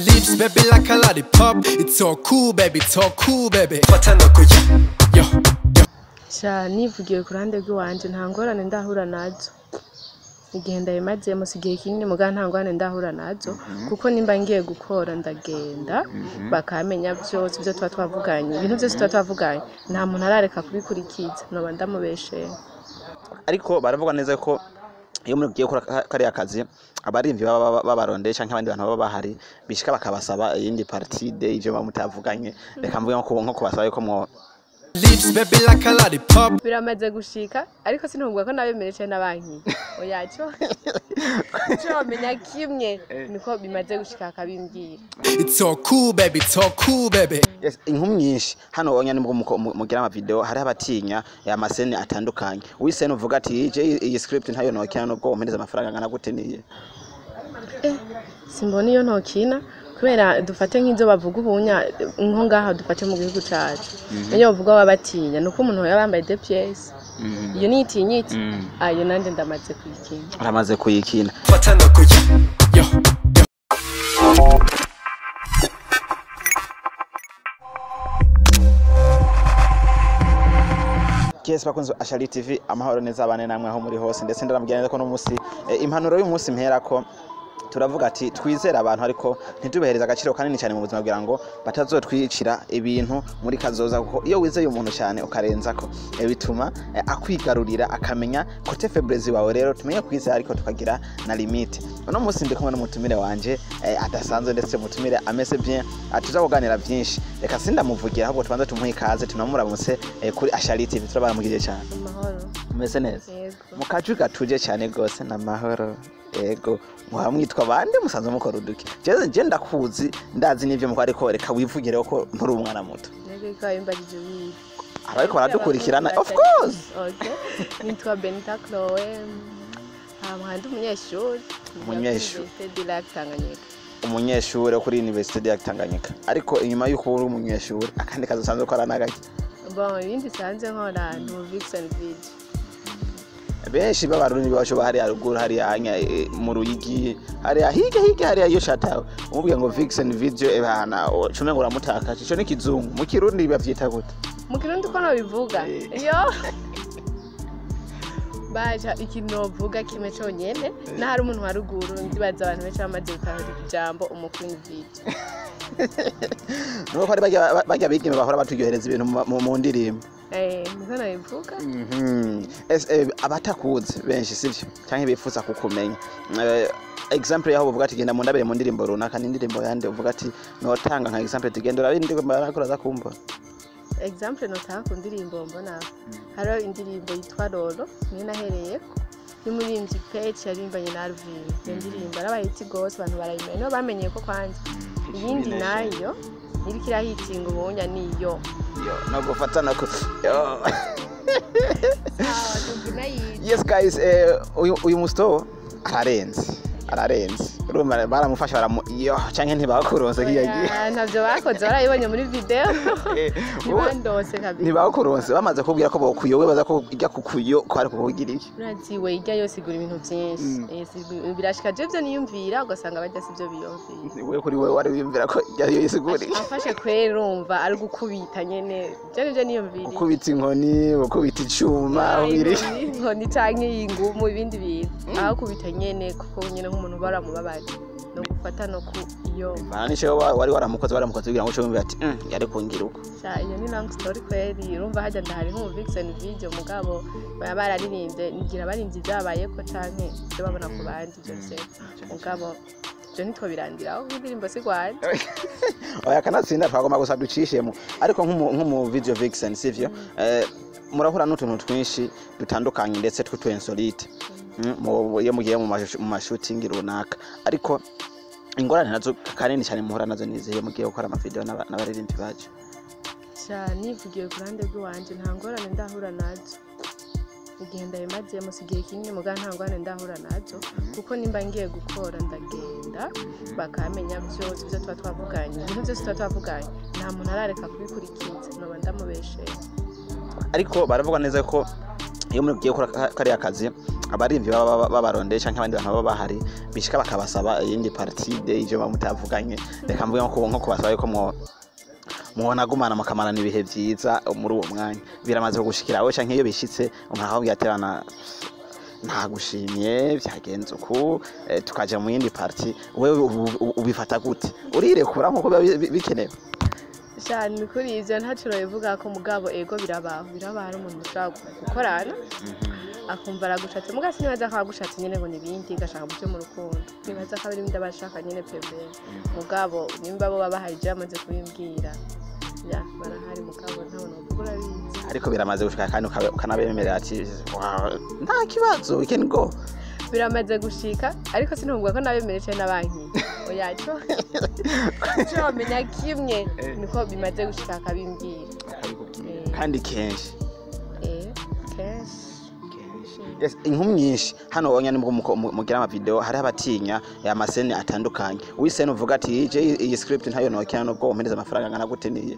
Lips, baby, like a lollipop. It's so cool, baby, it's so cool, baby. Fata no kuya, yo. Sha, nivugiye ku ruhande rw'iwanje, nta ngorane ndahura nazo igihe ndabimazemo. Si igihe kinini, muga nta ngorane ndahura nazo, kuko nimba ngiye gukora ndagenda bakamenya byose ibyo tuba twavuganye. Ibintu byose tuba twavuganye, nta muntu arareka kubikurikiza, noba ndamubesheye. Ariko baravuga neza ko iyo mugiye gukora kariya kazi, abarimvyi baba babarondeye canke abandi bantu baba bahari, bishika bakabasaba iyindi partie de ivyo muba mutavuganye. Reka mvuge nko kubasaba yuko mwo Lips, baby, like a lollipop. Biramaze gushika, ariko sinumva ko nabemere cyane n'abanki. Oya, cyo bamenya kimwe niko bimaze gushika akabimbwira. It's so cool, baby, it's so cool, baby. Yes, inkumi nyinshi hano onya nibwo mugira ama video, hari abatinya ama scène atandukanye. Wi scène uvuga ati: "Je iyi script ntayo nokina nubwo umpereza amafaranga angana gute" niye? Simbona iyo ntokina, kubera dufate nk'izo bavuga ubunya nko ngaha, dufate mu gihugu cacu, iyo bavuga baba batinya nuko umuntu yaba yambaye deux pièces, iyo niyo itinyitse. Ayo nanje ndamaze kuyikina. Uramaze kuyikina. Fata no kuya, yo. Yes, bakunzi Ashali TV, amahoro neza abane namwe aho muri hose. Ndetse ndaramubwira neza ko no munsi impanuro y'umunsi mperako turavuga ati twizere abantu, ariko ntitubehereze agaciro kanini cyane mu buzima, kugira ngo batazotwicira ibintu muri kazoza, kuko iyo wizeye umuntu cyane ukarenzako, bituma akwigarurira, akamenya côté faiblesse wawe. Rero tumenye kwizera, ariko tukagira na limite. Uno munsi ndi kumwe n'umutumire wanje adasanzwe, ndetse umutumire ameze bien, atuza kuganira byinshi. Reka sindamuvugira, ahubwo tubanze tumuhe ikaze, tunamuramutse kuri Ashali TV. Turabaramugije cyane. Amahoro. Umeze neza? Yego. Mu kajwi gatuje cyane rwose, n'amahoro. Ego, muba mwitwa bande? Musanzwe mukora uduki? Je ndakuzi, ndazi n'ivyo mukora, ariko reka wivugire ko nturi umwana muto. Yego, ko bimbajije wiwe. Abariko baradukurikirana, of course. Okay, nitwa Benita Chloe, hama ndi umunyeshuri. Umunyeshuri. Université du Lac Tanganyika. Umunyeshuri wo kuri Université de Tanganyika. Ariko inyuma y'uko uri umunyeshuri, akandi kazi usanzwe ukora n'agaki? Bon, ibindi sanze nkora, ndi mu Vixen Video. Benshi b'Abarundi bacu hariya ruguru, hariya hanya mu Ruyigi, hariya hirya hirya, hariya iyo shatawe, umubwiye ngo Vixen Video, ebana cume ngo uramutakaje. Ico ni kizungu, mu Kirundi bavyita gute? Mu Kirundi ko nobivuga iyo baja, ikintu novuga kimwe conyene, n'ahari umuntu wa ruguru, ndibaza abantu benshi bamaze gutahura ijambo umuqueen video. Nuko ari barya bigeme bahora baturyohereza ibintu mu ndirimbo. Eh, niko nobivuga. Abatakuzi benshi, sivyo, canke bifuza kukumenya, example yaho uvuga ati genda mundabire mu ndirimbo runaka, ni indirimbo yande uvuga ati notanga nka example, ati genda urabe indirimbo barakora za kumva? Example notanga ku ndirimbo mbona, hariho indirimbo yitwa Roro, niyo nahereyeko, y'umuririmbyi Page yaririmbanye na Alvin. Iyo ndirimbo yarabaye hit gose, abantu barayimenya, nibo bamenyeye ko kwanza. Iyindi nayo iriko irahitinga ubunya niyo Yo, no gufata no ku yo. Sawa, tuvunayizi. Yes guys, uyu musto ararenze, ararenze. Urumva baramufasha, baramu yo canke ntibakuronse kiya gihe? Oya, ntavyo bakoze, barayibonye muri video. Ntibandose kabisa. Ntibakuronse, bamaze kubwira ko bokuyowe, baza ko ijya kukuyo ko ari kukugira iki? Urazi we, irya yose igura ibintu vyinshi. Birashika je vyo niyumvira, ugasanga barya sivyo biyumvira. We kuri we wari wiyumvira ko ijya yo isigura iki? Afashe kwera, urumva ari gukubita nyene, ivyo nivyo niyumviriye. Gukubita inkoni, gukubita icuma, ubiri Inkoni canke ingumu, ibindi bintu, aho kubita nyene, kuko nyene nk'umuntu baramubabaje no gufata no ku iyo. Bana nico wari waramukoze, waramukoze kugira ngo uce wumve ati yari kungira uko." Sha, iyo ni long story kweri. Urumva hajya ndahari nk'umu Vixen Video, mugabo baba bararirimbye, ngira baririmbye ibyabayeko canke ibyo babona ku bandi byose, mugabo ibyo ntitwobirandiraho kuko indirimbo si rwanda. Oya, kanatsinda twagomba gusa ducishemo. Ariko nk'umu video vixen, sivyo, murahura n'utuntu twinshi dutandukanye, ndetse tw'utu insolite, iyo mugiye mu mashooting runaka. Ariko ingorane nazo kanini cyane muhura nazo ni izihe mugiye gukora amavideo n'abaririmbyi baje? Sha, nivugiye ku ruhande rw'iwanje, nta ngorane ndahura nazo igihe ndabimazemo. Si igihe kinini, mugabo nta ngorane ndahura nazo, kuko nimba ngiye gukora ndagenda bakamenya byose ibyo tuba twavuganye. Ibintu byose tuba twavuganye, nta muntu arareka kubikurikiza, noba ndamubesheye. Ariko baravuga neza ko iyo mugiye gukora kariya kazi, Abarimvyi baba babarondeye canke abandi bantu baba bahari, bishika bakabasaba iyindi partie de ivyo muba mutavuganye. Reka mvuge nko kubasaba yuko mubonagumana, mukamarana ibihe vyiza muri uwo mwanya. Biramaze kugushikira wowe, canke iyo bishitse umuntu akakubwira ati: "Bana, ntagushimye, vyagenze uku, tukaja mu yindi partie," wewe ubifata gute? Urirekura nkuko biba bikenewe? Sha, ni kuri ivyo ntaco nobivuga ko, mugabo ego, birabaho, birabaho. Hari umuntu ushobora gukorana akumva aragushatse, muga sinibaza ko agushatse nyene ngo nibindi, gashaka muje mu rukundo. Nibaza ko ari ibindi aba ashaka nyene pembeni. Mugabo nimba bo baba bahari, je bamaze kubimbwira, ya, barahari, mugabo ntabwo novuga, urabizi. Ariko biramaze gushika kandi ukanabemerera ati: "Wow, nta kibazo, we can go"? Biramaze gushika, ariko sinumva ko nabemereye cane n'abanki, oya. Ico wamenya kimwe niko bimaze gushika akabimbwira. Kandi kenshi? Eh, kenshi. Yes, inkumi nyinshi hano onya nibwo mugira ama video, hari abatinya ama scène atandukanye. Wi scène uvuga ati: "Je iyi script ntayo nokina nubwo umpereza amafaranga angana gute," niye?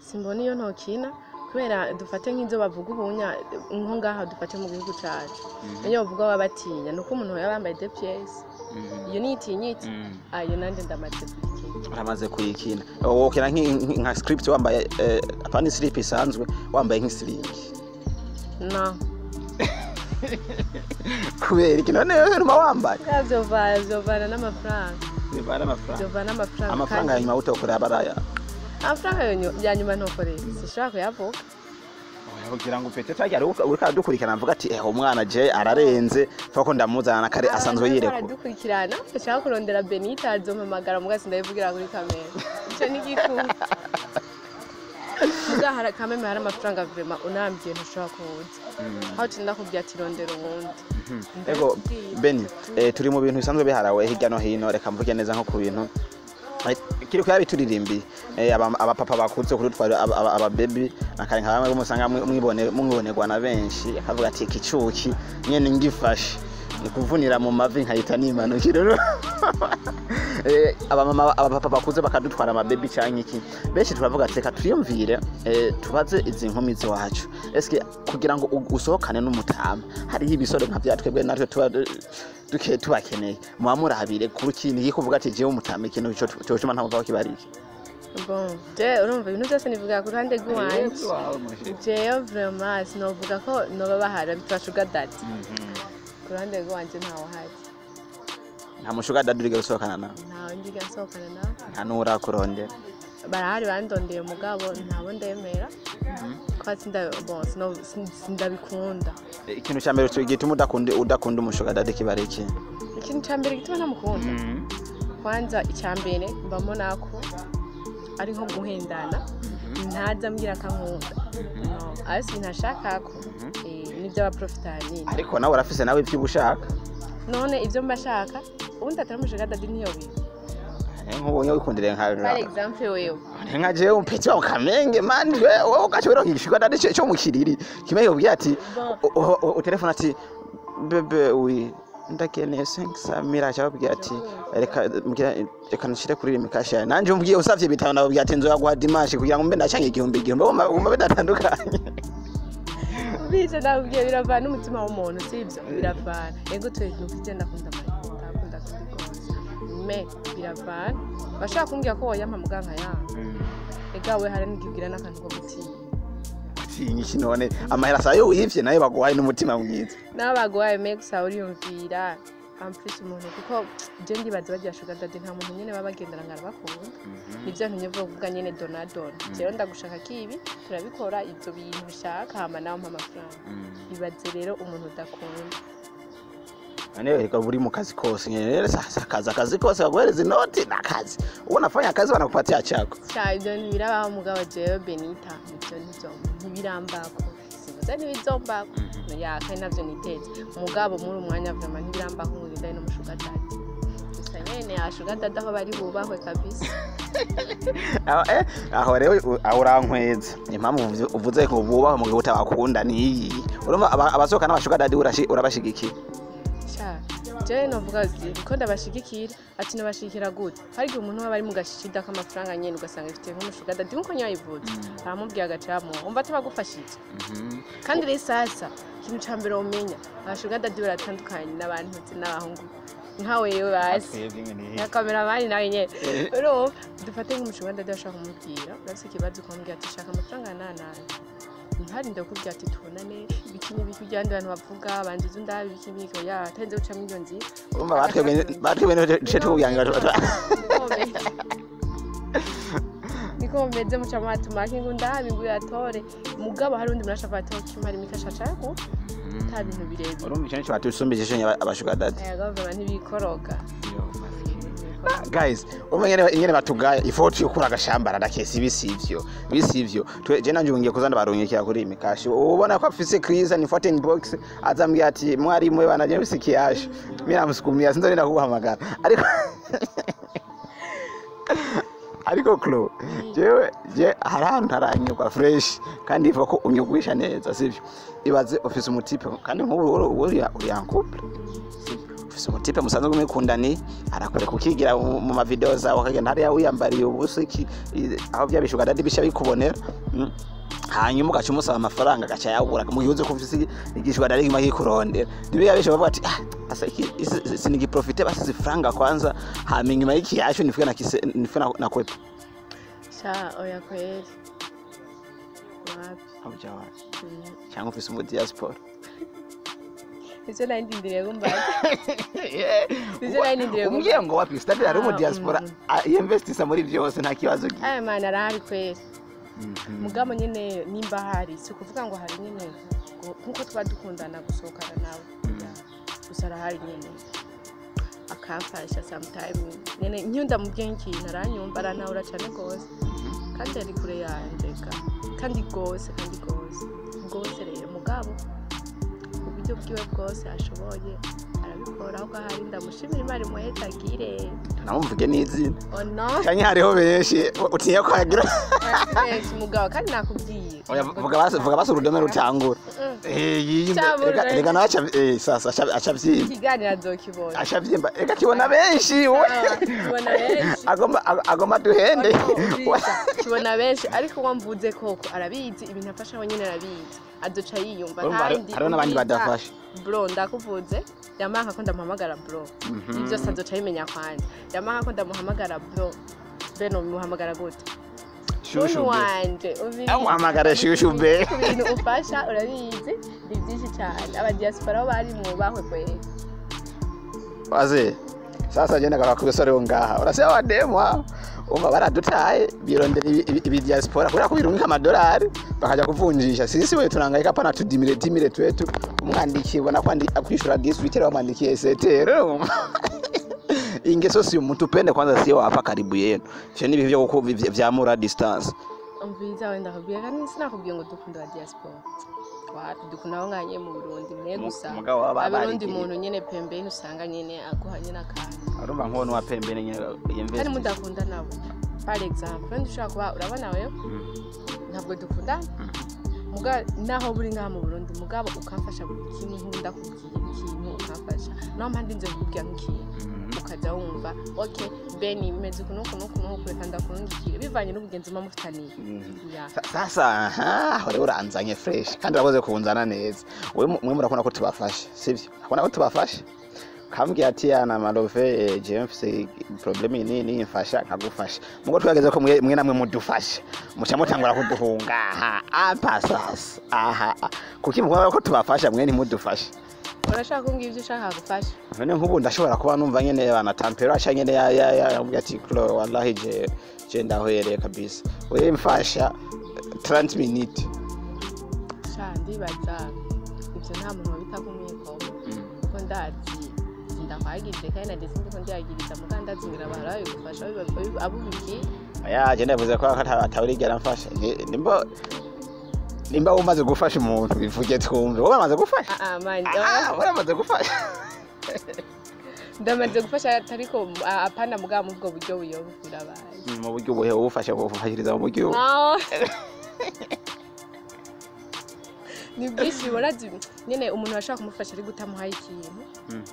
Simbona iyo ntokina, kubera dufate nk'ibyo bavuga ubunya nko ngaha, dufate mu gihugu cacu, iyo bavuga baba batinya nuko umuntu yaba yambaye deux pièces, iyo ni itinyitse ayo nanjye ndamaze kuyikina. Uramaze kuyikina. Wokina nka script wambaye apana slip isanzwe, wambaye nk'isiringi? No. Kubera iki none wewe numa wambaye? Vyovana n'amafaranga. Bivana amafaranga. Vyovana n'amafaranga. Amafaranga ya nyuma utokorera baraya? Amafaranga ya nyuma ntokorera sinshobora kuyavuga. Kugira ngo upete cyangwa uriko aradukurikirana avuga ati: "Eh, umwana je ararenze, vuga ko ndamuzana na kare asanzwe yirekura." Baradukurikirana, ashaka kurondera Benita azompamagara, muga sindabivugira kuri kamera, ico ni gikuru. Muga hari kameme, hari amafaranga vraiment unambwiye ntushobora kuza aho tinda kubwira ati: "Rondera uwundi." Ego Beni, turi mu bintu bisanzwe biharawe hirya no hino. Reka mvuge neza nko ku bintu kiriko yabituririmbiye, abapapa bakuze kudutwara ababebi nakare nka bamwe musanga mwibone mwibonerwa na benshi, akavuga ati: "Ikicuki nyene ngifashe ni kuvunira mu mavi nkahita nimanukira." Abamama, abapapa bakuze bakadutwara amabebi canke iki, benshi turavuga ati: "Reka twiyumvire, tubaze izi nkumi ziwacu, eske kugira ngo usohokane n'umutama, hariho ibisore nka vya twebwe natwe tuba duke tubakeneye, muba murabire kuri kintu iki kuvuga ati: 'Jewe umutama ikintu ico cotuma ntamuvaho kibariki'?" Bon, je urumva ibintu byose nivuga ku ruhande rw'iwanje. Jewe vraiment sinovuga ko noba bahari bitwa sugar daddy. Ku ruhande rw'iwanje ntawe uhari. Nta mu sugar daddy urigera usohokana nawe? Ntawe ngiga nsohokana nawe. Nta n'urakurondera? Barahari bandondeye, mugabo ntabo ndemera kwa sinda, bon, sindabikunda. Ikintu ca mbere gituma udakunda umu sugar daddy kiba ari iki? Ikintu ca mbere gituma ntamukunda, kwanza icya mbere mbamo ko ari nko guhendana, ntaza ambwira ko ankunda, no ariko ibintu ashaka ko nibyo abaprofita ahanini. Ariko nawe urafise nawe ivyo uba ushaka. None ibyo mba shaka ubundi atari umu sugar daddy niyo biba? Nk'ubonye wikundire nka Par exemple wewe. Nka jewe umpeti wa Kamenge man, wewe ugaca wironka igi sugar daddy cyo mu Kiriri kimwe, yobwiye ati utelefone ati: "Bébé, oui, ndakeneye 500 mille," aca babwira ati: "Reka mbwira, reka nshire kuri Lumicash yawe." Nanje umbwiye usavye bitanu, nababwira ati: "Nzoyaguha dimanche," kugira ngo mbe ndacanga igihumbi igihumbi, wumva bidatandukanye. Bize ndabwiye, biravana n'umutima w'umuntu, sibyo? Biravana. Ego, twe nuko ije ndakunda amahera, ndakunda kuri rwose, mais biravana. Bashaka kumbwira ko woyampa muganga yanga, ega we hari n'igihe ugira n'akantu ko gutinya. Utinya iki none? Amahera sayo wivye, nayo baguhaye n'umutima mwiza. Nawe baguhaye, mais gusa uriyumvira en plus umuntu, kuko je ndibaza bagira sugar daddy nta muntu nyene baba bagendana ngo arabakunda. Nivyo ntumye vuga nyene donadona: jewe ndagushaka kibi, turabikora ivyo bintu bishaka, hama nawe mpa amafaranga. Ibaze rero umuntu udakunda. None reka buri mu kazi kose nyene rero, sasa akazi, akazi kose baguhereza inoti nakazi, unafanya kazi wanakupatia chako. Sha, ivyo ntibirabaho, mugabo jewe Benita ivyo ntivyo ntibirambako, sivuze ntibizombako ya kandi navyo niteze, mugabo muri umwanya vraiment ntibirambako ngo ngendane n'umu sugar daddy. Gusa nyene ya sugar daddy aho bari bubahwe kabisa. Aho, aho rero aho urankweza. Impamvu uvuze ngo bubaho mu gihe utabakunda ni iyi: urumva abasohoka n'aba sugar daddy urabashigikiye? Sha, Je novuga ko ndabashigikira, ati nabashigikira gute? Hari igihe umuntu aba ari mu gashida k'amafaranga nyene, ugasanga ifite nk'umu sugar daddy nkuko nyayivuze, aramubwiye agaca yamuha, umva atabagufashije. Kandi rero sasa ikintu ca mbere womenya, aba sugar daddy baratandukanye n'abantu n'abahungu nka wewe basi nka cameraman nawe nyene. Urumva, dufate nk'umu sugar daddy, ashaka kumubwira urafise ikibazo, ukamubwira ati shaka amafaranga nanana, ntarinde kukubwira ati tubonane ibiki n'ibiki, by'abandi bantu bavuga banziza undabe ibiki n'ibiki, oya, atarinze gucamo iyo nzira. Urumva batwebwe duce tukubwira. Niko meze, muca mwatumaka ngo ndabe ngo uyatore. Mugabo hari undi muntu ashaka ati kimara imikasha ashaka nta bintu birebire. Urumva ico nico batusumbije aba sugar daddy. Yego, vraiment ntibikoroga. Guys, umwe ingene batugaya ifoto yo kuri agashambara ndakesi ibisivyo bisivyo. Twe je nanje ngiye kuza ndabarungikira kuri imikashi, ubona ko afise crise ni 14 box, azambwira ati mwarimu we bana je mfise kiyasho, mimi namusukumia sinzorenda kuguhamagara. Ariko Clo, jewe je hari ahantu ntaranyurwa fresh, kandi ivuga ko unyugwisha neza, sivyo? Ibaze ufise umu type, kandi nk'ubu uri en couple, ufise umu type musanzwe mwikundani, arakureka ukigira mu ma video zawe, akagenda hariya wiyambariye ubusa iki, aho bya bi sugar daddy bisha bikubonera. Hanyuma ugaca umusaba amafaranga agaca yabura, mu gihe uzi ko ufise igi sugar daddy kima kikurondera. Nibe yabisha bavuga ati ah, asa iki sinigiprofite basi franga kwanza, hama inyuma y'ikiyasho nifike na kise nifike na kwepa. Sha, oya kweli, wapi. Haujawahi? Cyangwa ufise umu diaspora? Ivyo nari ndindiriye kumbaza. Ivyo nari ndindiriye. Umbwiye ngo wapi stade hari umu diaspora yinvestisa muri byose, nta kibazo. Aya mana arahari kweli. Mugabo nyene nimba hari, si ukuvuga ngo hari nyene nkuko tuba dukundana gusohokana nawe. Gusa arahari nyene, akamfasha sometime nyene nk'iyo ndamubwiye nk'ikintu aranyumva, arantahura cane gose, kandi ari kure yanje ga, kandi gose, kandi gose gose. Rero mugabo uburyo bwiwe bwose ashoboye arabikora, ahubwo ahari ndamushimira, Imana imuhetagire. Namumvuge n'izina? Oh no. Canke hariho benshi utinya ko hagira? Benshi mugabo kandi nakubwiye. Oya, vuga basi urudome rutangura. Yiyimbe. Reka nawe aca sasa aca vyimba. Ikiganiro azokibona. Aca vyimba, reka kibona benshi we. Kibona benshi. Agomba duhende. Kibona benshi, ariko wamvuze koko arabizi ibintu afasha we nyene, arabizi, azoca yiyumva. Kandi hariho n'abandi badafasha. Bro, ndakuvuze, yamanka ko ndamuhamagara bro, ibyo byose azoca yimenya kwanjye. Yamanka ko ndamuhamagara bro, beno muhamagara gute? Shushu be. Wanje. Amuhamagara shushu be. Ku bintu ufasha urabizi ni byinshi cyane, aba diaspora aho bari mwubahwe kweli. Waze sasa je ndagaka kubisore ngaha, uraseba wademu hao umva baradutaye, birondera ibi diaspora kubera ko birungika amadolari bakaja kuvunjisha. Sisi we tunangaika pana tudimire dimire twetu, umwandikiye ubona ko akwishura 18, wamwandikiye setere. Ingeso si mutupende kwanza, sio hapa karibu yenu. Ivyo ni bivyo kuko vyamura distance. Umviza wenda kubwira, kandi sinakubwiye ngo dukunda aba diaspora, wapi, dukunda aho nganye mu Burundi mwe gusa. Mugabo baba Abarundi barigiriye. Muntu nyene pembeni usanga nyene aguha nyene akantu. Urumva nk'uwo wa pembeni nyene Kandi invest. mudakunda nabo, par exemple wenda ushobora kuba urabona wewe ntabwo dukundana, muga naho buri ngaha mu Burundi, mugabo ukamfasha buri kimwe, nk'ubu ndakubwiye ikintu ukamfasha, naho mpande nze kukubwira nk'ikintu ukaza wumva okay beni bimeze uku n'uku n'uku n'uku, reka ndakurungikire, bivanye n'ubugenzi muba mufitaniye. Ya. Sasa aha aho rero uranzanye fresh, kandi urakoze kunzana neza. Wewe mwe murakubona ko tubafashe, sivyo? Urabona ko tubafashe, kambwira ati yana malove, jewe mfise problème nini mfasha, nkagufasha. Mugo twageze ko mwe namwe mudufashe, muca mutangura kuduhunga. Aha apa sasa aha kuki mukubona ko tubafasha, mwe ntimudufashe? Urashaka kumbwira ibyo ushaka gufasha? None nk'ubu ndashobora kuba numva nyene bana tampero aca nyene ya ya ya yambwira ati Clo, wallahi je ndahoyereye kabisa, wewe mfasha 30 minutes. Sha, ndibaza ibyo nta muntu wabita kumwikoma, kuko ndazi ndakwagirije kandi naje sindi ko ndiyagiriza, muga ndazi ngira bahora babigufasha abo ubibwiye. Oya, je ndavuze ko atawurigera mfasha. Nimba umaze gufasha umuntu bivuge twumve, wowe uramaze gufasha? Ah ah man. Ah, uramaze gufasha? Ndamaze gufasha, ariko apana mugabo mu bwo buryo buyobora abantu. Mu buryo ubuhe? Ubufasha bufashiriza mu buryo? Ah. Ni bwinshi urazi nyene, umuntu ashaka kumufasha ari gutamuhaye ikintu,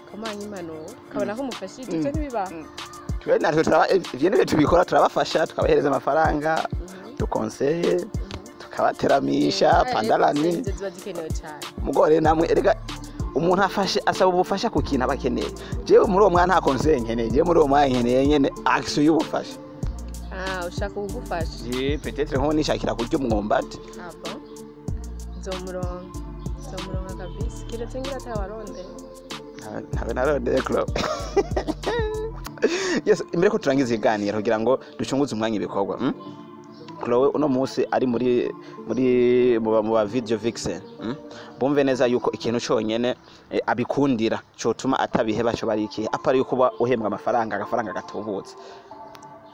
ukamuha nk'impanuro, ukabona ko umufashije. Ivyo ntibibaho. Twe natwe turaba, ivyo nivyo tubikora, turabafasha, tukabahereza amafaranga, tukonseye, tukabateramisha pandalani. Izo ziba zikenewe cyane. Mugore namwe erega umuntu afashe asaba ubufasha ku kintu aba akeneye. Jewe muri uwo mwanya nta conseil nkeneye, jewe muri uwo mwanya nkeneye nyene action y'ubufasha. Ah, ushaka kugufasha. Je peut-être nko nishakira kurya umwumbati. Ah bon, nzomuronka, nzomuronka kabisa, kiretse ngira atawarondeye. Ntawe narondeye club. Yes, imbere ko turangiza ikiganiro kugira ngo ducunguze umwanya ibikorwa, Chloe uno munsi ari muri mu ba video vixen, Bumve neza yuko ikintu conyene abikundira cotuma atabiheba co bari ikihe, apari yuko uba uhembwa amafaranga, agafaranga gatubutse?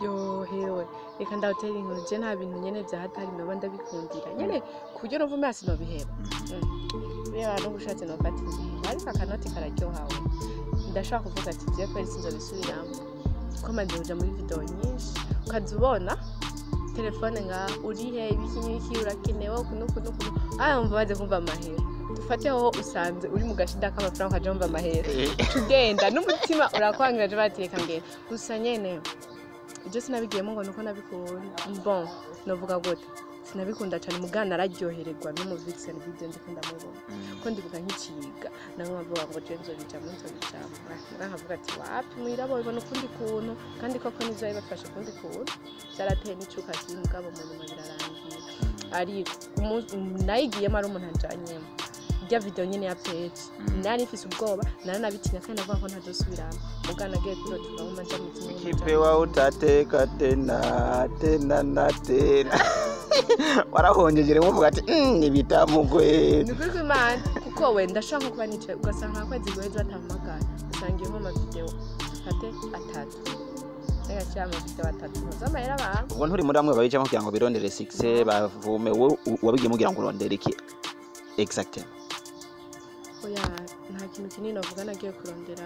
Yo hewe, reka ndawutera inkuru. Je nta bintu nyene vya hatari noba ndabikundira nyene ku buryo numva umenga sinobiheba. Reba n'ubushatse nofata ingingo, ariko akanoti kararyohawe. Ndashobora kuvuga ati je kweri sinzobisubiramo, kuko maze kuja muri video nyinshi, ukaza ubona telefone nga urihe, ibiki n'ibiki, urakenewe uku n'uku n'uku. Aya wumva baze kumva amahera, dufate ho usanze uri mu gashida k'amafaranga, ukaja wumva amahera, uca ugenda n'umutima urakwangira. Je bateka ngenda gusa nyene, ibyo sinabigiyemo ngo nuko nabikunda. Bon, novuga gute, sinabikunda cyane, mugana nararyohererwa no mu vixen video ndiko ndamubona, ko ndibuka nk'ikiga namwe bavuga ngo je nzobijamo, nzobijamo. Nkavuga ati wapi, muhira bobibona ukundi kuntu, kandi koko nivyo bibafashe ukundi kuntu, vyarateye n'icuka kibi, mugabo mu nyuma birarangira. Ariko nayigiyemo ari umuntu anjanyemo irya video nyene ya page, nari mfise ubwoba, naranabitinya, kandi navuga ko ntazosubiramo. Mugana nagiye kwirotura mu manja mu zimwe. Ukipewa utateka tena tena na tena. Warahonjeje rero uvuga ati ni bitamu kweli." Ni ukuri kw'Imana, kuko we ndashaka nko kuba nicaye, ugasanga nka kwezi guheze batampamagara, usanga iyo amavideo fate atatu, reka amavideo atatu z'amahera bampa. Ubwo nturi muri bamwe babijamo kugira ngo birondere succès bavume? Wowe wabigiyemo kugira ngo urondere iki exactement? Oya, nta kintu kinini navuga nagiye kurondera,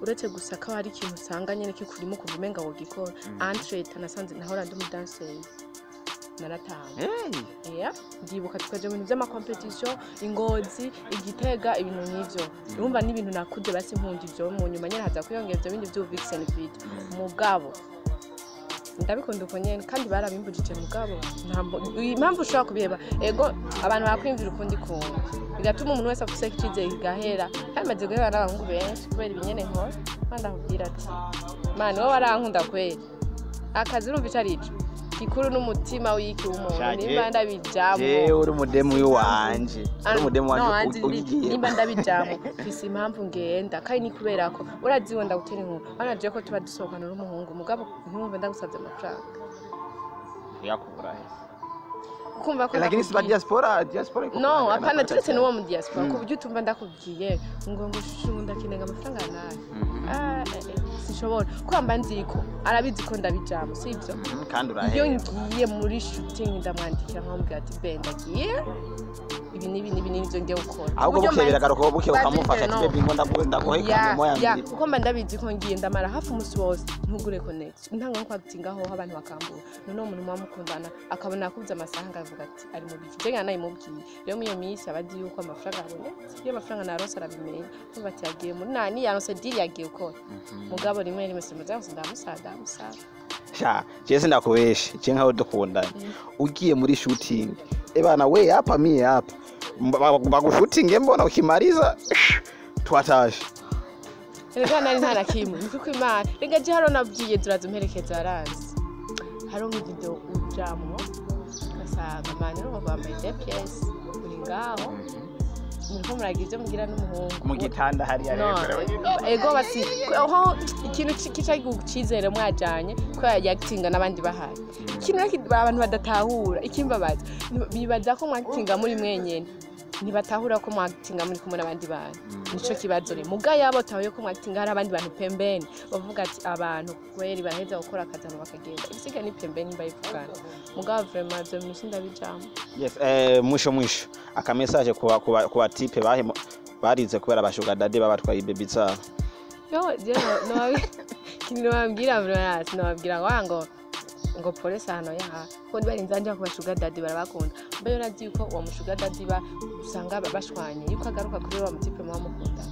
uretse gusa ko hari ikintu usanga nyene kikurimo kuva umenga wogikora. Entre nasanze nahora ndi umudanseri, naratanga. Yeah, ndibuka tukaja mu bintu vy'ama compétition, ingozi, igitega, ibintu nk'ivyo. Urumva n'ibintu nakuze basi nkunda ivyo, mu nyuma nyene haza kwiyongera ivyo bindi vy'ubu vixen video. Mugabo ndabikunda uko nyene, kandi barabimbujije, mugabo impamvu ushobora kubiheba, ego abantu barakwiyumvira ukundi kuntu, bigatuma umuntu wese afise icizere kigahera. Kandi maze guhera n'abahungu benshi kubera ibinyene nkora. Kandi ndakubwira ati mani wowe warankunda kweri, akazi urumva ico arico gikuru n'umutima w'iki w'umuntu. Shaje. Nimba ndabijamwo, Jewe uri umudemu w'iwanje, uri umudemu No, wanje anzi ugiye. Nimba ndabijamwo, mfise impamvu ngenda, kandi ni kubera ko urazi wenda gutera inkuru wanaje ko tuba dusohokana n'umuhungu, mugabo ntiwumve ndagusavye amafaranga. Yakubura he? Kumva ko Lakini si ba ndakubwiye. diaspora, diaspora iko No, kuhangana hapana, na turetse n'uwo mu diaspora, ku buryo utumva ndakubwiye ngo shushu ndakenega amafaranga nayo. Ah, sinshobora kuko mba nzi ko arabizi ko ndabijamwo, sibyo? Kandi Iyo uraheba. ngiye muri shooting ndamwandikira nkamubwira ati be ndagiye, ibi n'ibi n'ibi n'ibyo ngiye gukora. Ahubwo Uburyo bukeye biragaruka, bukeye ukamufasha ati no. baby ngo ndaguhe Ya, kame moya ya, mbiri. kuko mba ndabizi ko ngiye ndamara hafi umunsi wose ntugure connection, ntanga nko kwagitinga aho abantu bakambura. None uwo muntu muba mukundana akabona akubuze amasaha, ngavuga ati ari mu biki? Je nayimubwiye rero muri iyo minsi aba azi yuko amafaranga abonetse. Iyo amafaranga naronse arabimenya, kumva ati yagiye muri nani, yaronse deal, yagiye gukora. Mugabo rimwe rimwe simuza gusa, ndamusaba, ndamusaba. Sha, je sindakubeshe, je nkaho dukundana, ugiye muri shooting, ebana we hapa mie hapa, bagushutinge mbona ukimaliza twatashe. Rega nari nta na kimwe, ni kuko Imana rega je haro nabwiye turaza umperekeza aranzi haro nk'ivideo ujamwo ugasanga mani urumva bambaye deux pièces, uri ngaho muriko muragira ivyo mugira n'umuhungu Mu gitanda hariya. No, Rero ego basi aho ikintu kica icizere mwajanye ko yagitinga n'abandi bahari. Ikintu rero abantu badatahura ikimbabaza, bibaza ko mwagitinga muri mwenyene, ntibatahura ko mwagitinga muri kumwe n'abandi bantu. Nico kibazo rero. Muga yabo tahuye ko mwagitinga hari abandi bantu pembeni, bavuga ati abantu kweri baraheza gukora akazi hama bakagenda, ibisigaye ni pembeni bayivugana. Mugabo vraiment ivyo bintu sindabijamwo. Yes, mwisho mwisho aka message kuba type bahemo barize kubera ba sugar daddy babatwaye baby zabo. Yo, je no, no, ikintu nobabwira vraiment, sinobabwira ngo ngo Ngo pole sano ya ko barinze anja ku ba sugar daddy, barabakunda. Mbe urazi yuko uwo mu sugar daddy ba usanga bashwanye, yuko agaruka kuri wa mutipe muba mukunda?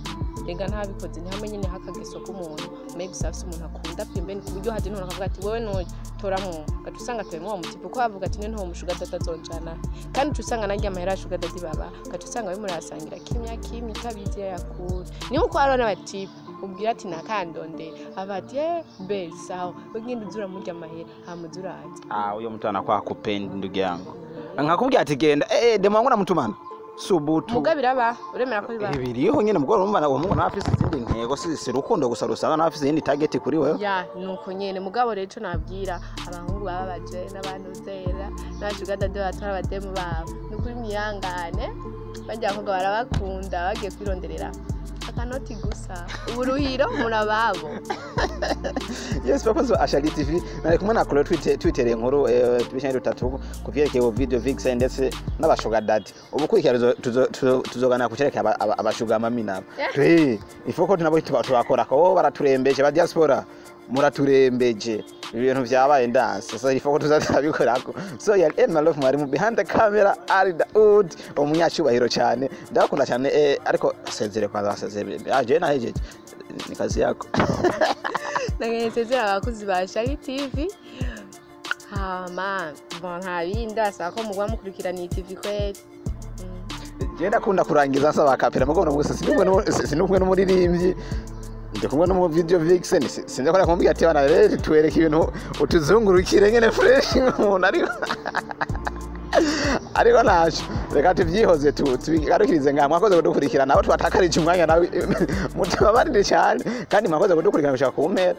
Rega ntabikoze, ntihamwe nyine hakageso k'umuntu mbega gusa afise umuntu akunda pembeni, ku buryo haje none akavuga ati: "Wewe nutoramwo", ugaca usanga atoyemwo uwo mutipe, kuko bavuga ati: "None uwo mu sugar daddy azonjana?" Kandi uca usanga narya amahera ya sugar daddy baba, ugaca usanga barimo murayasangira kimya kimya, utabizi yayakura. Ni nkuko hariho n'abatipe ubwira ati: "Nakandondera", aba ati: "Eh, be sawa, ugenda uza uramurya amahera, hama uza uraza." Ah, huyo mtu anakuwa hakupendi, ndugu yangu. Nkakubwira ati: "Genda, demu wangu namutumana." Subutu. Muga biraba, uremera ko biba? Biriho nyene, mugore urumva uwo muhungu nawe afise izindi ntego, si urukundo gusa rusanga, nawe afise izindi target kuri wewe. Ya, nuko nyene. Mugabo rero ico nabwira abahungu baba baje n'abantu zera n'aba sugar daddy batwara abademu babo, ni ukuri mwihangane, barya abakobwa barabakunda, bagiye kwironderera akanoti gusa, uburuhiro murababo. Yes, bakunzi ba Ashali TV, nari kumwe na Chloe, twitereye inkuru tubishanye dutatu ku vyerekeye ubu video vixen ndetse n'aba sugar daddy. Ubu kurikira tuzoganira ku cerekeye aba sugar mummy nabo. Ifoko nabo tubakora ko baraturembeje, ba diaspora muraturembeje, ibintu vyabaye ndanse. Sasa ifoko tuzabikorako. So yari Emma Love, mwarimu behind the camera ari Daud, umunyacyubahiro cyane, ndabakunda cyane. Ariko sezere kwanza, sezere aje nahejeje, ni kazi yako. Ndagenda abakozi ba Shari TV, hama bon, nta bindi, asaba ko mugwa mukurikirana iyi TV kweli. Je ndakunda kurangiza nsaba a cappella, mugabo gusa sinumwe n'umuririmbyi, ndi kumwe no mu video vixen, sinzi ko nakumubwira ati: "Bana rero twereke ibintu, utuzungurukire nyene fresh nk'umuntu." Ariko ntaco, reka tuvyihoze, tubigarukirize ngaha. Mwakoze kudukurikirana, abo twatakarije umwanya nawe mutubabarire cyane, kandi mwakoze kudukurikirana gushika ku mpera.